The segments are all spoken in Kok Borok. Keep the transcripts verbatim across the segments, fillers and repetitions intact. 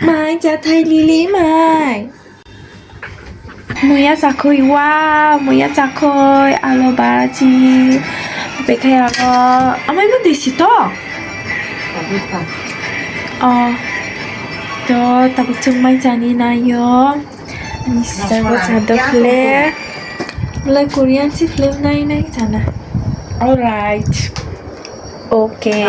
Mai, chathai lili mai. Muya chakhoi, wow, muya chakhoi, alo bachi. Bekhai alo, amai mo desi to? Oh, to tabuk chwng mai chani nayo. Ani sabo cha dokle. Lai Korean si film nai nai chana. Alright. Okay.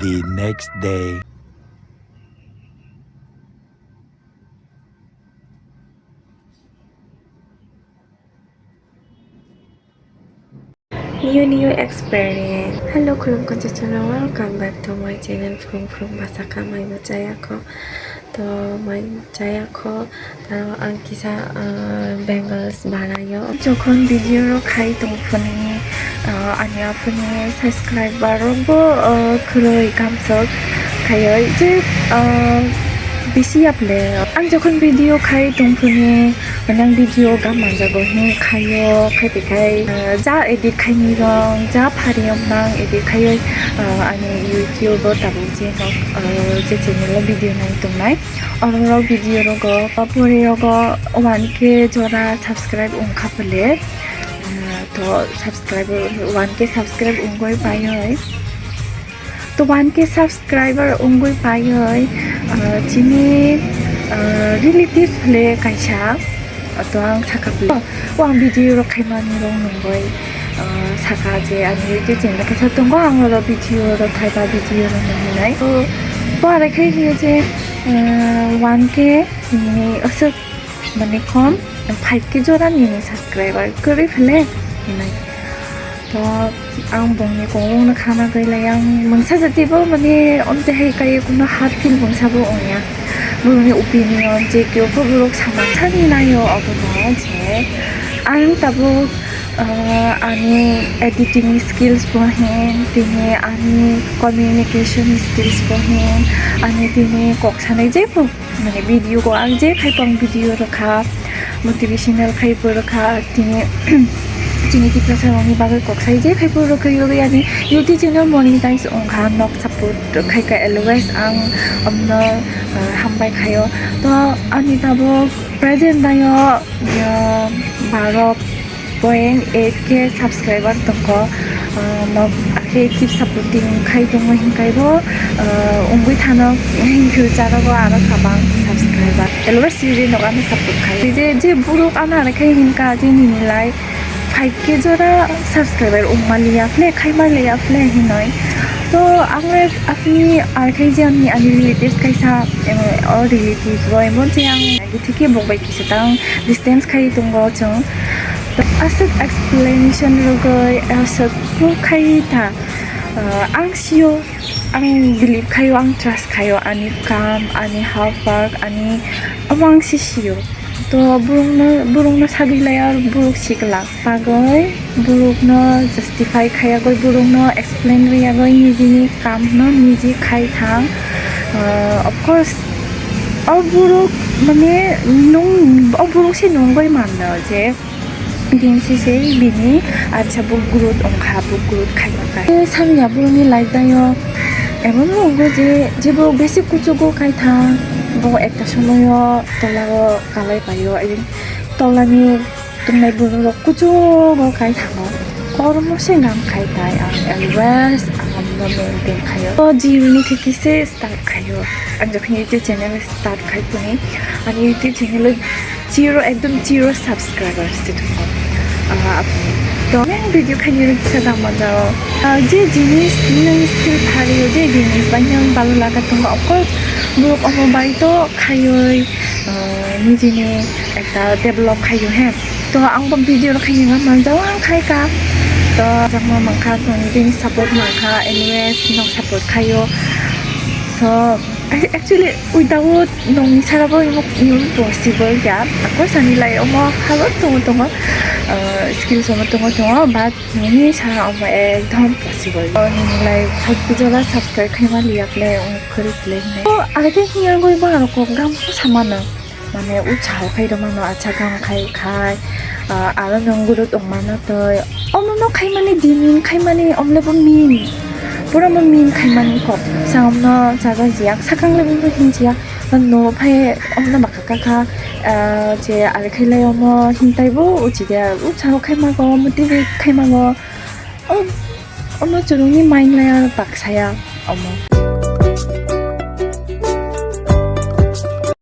The next day. New new experience. Hello, khulumkha jotono, welcome back to my channel. From from masaka mai mo chaya kho. To mai chaya kho. Taro ang kisa, ah, bangles banayo. Jokhon video rok khai tong phone, ah, ani aphone subscriber rok bo, ah, khwrwi kamsok khayoi je, ah, bisi yaple. Ang jokhon video khai tong phone, mane ang video gam manjago hin khayo, khai te khai, ah, ja edit khaini rong, ja phari rok nang edit khayoi, ah, ani YouTube o tabuk je nok, ah, je channel o video nai tongnai. Oro video rogo, puri rogo one K jora subscribe wngkha pele. Ah, to subscribe, one K subscribe wngwi paioi. To one K subscriber wngwi paiwi, ah, chini, ah, relative le kaisa, ah, to ang sakha phi. O ang video rok khaimani rok nungwi, ah, sakha je ani YouTube channel kaisa tongo, ang oro video rok thaiba video rok nungwi nai. To bo arai khe hiyo je, ah, one K ni aswk mane kom five K jora nini subscriber kwrwi phele hinai. To ang bongni kongwngno khana gwi lai, ang mungsa jatibo mane omte hai kai kuno hard feel mungsa bo wngya. Borokni opinion je kebo borok sama thani naio obono je ang tabuk, ah, ani editing skills bo hin, tini ani communication skills bo hin, ani tini kok sanai jebo mane video ko ang je khai pang video rokha, motivational khai bo rokha, tini chini Tiprasa rokni bagwi kok sai je khai bo rokha, yogwi ani YouTube channel monetize wngkha, nok support khai ka always ang omno, ah, hambai khaio. To ani tabuk present dayo, ah, baro point eight K subscriber tongo, ah, nok akhe keep supporting khai tongo hinkhai bo, ah, wngwi thano in future o bo aro kabang subscriber. Always siri nok ano support khai. Je, je borok ano arai khai hinka je nini lai five K jora subscriber wngma liya phle, khaima liya phle hinoi. To ang le apni arai khai je ani, ani relatives kaisa, eh, o relatives bo emon je ang agi thike bok bai kisa tang distance khai tongo chwng. To aswk explanation rwgwi aswk proof khai ta, ah, ang sio, ang believe khaio, ang trust khaio, ani kam, ani hard work, ani omo ang si sio. To borokno, borokno sagwi laiya, borok sikla. Bagwi borokno justify khaiya gwi, borokno explain rwya gwi nijini kamno niji khai thang. Ah, of course, o borok mane nung, o borok se nungwi mano je din sise bini acha bo growth wngkha, bo growth khaima kha. Samya borokni life dayo emon wngkha je, je borok besi kuchugo khai thang, bo ekta somoyo tolao kalai paio, tolani tongnai borok kuchugo khai thango. Kormo se ngam khai tai ang always ang no maintain khaio. To zero ni thiki se start khaio. Ang jokhon YouTube channel start khai toni, ani YouTube channel o zero, ekdom zero subscribers se tongo. Ah, to main video khaini rwksa da manjao. Ah, je jinis nwng skill phario, je jinis bai nwng balo laga tongo, of course borok omo bai to khaioi, ah, nijini ekta develop khaio he. To ang bo video rok khaini ma manjao ang khai ka. To jama mankha toni tini support mankha, anyways nok support khaio. So, I, actually, without nokni sara bo imo, imo possible ya. Ako sani lai omo halo tongo tongo, ah, skills omo tongo tongo, but nokni sara omo ekdom possible. O nini lai five K jora subscribe khaima liya phle, omo khori phle hinai. O, are khe hiya goi ba aro kok gam ko samano. Mane utsaho khai rw mano, acha gam khai khai, ah, aro nwng gurut wng mano tei omono khaimani din khaimani omle bo min, pura mo min khaimani kok. Sa omno chaga jiya, sakang le bo hin jiya, no phai omno baka kaka, ah, je are khai lai omo hintai bo uchi de, utsaho khai mago, motivate khai mago. O, omo chwrwngni mind lai aro baksa ya omo.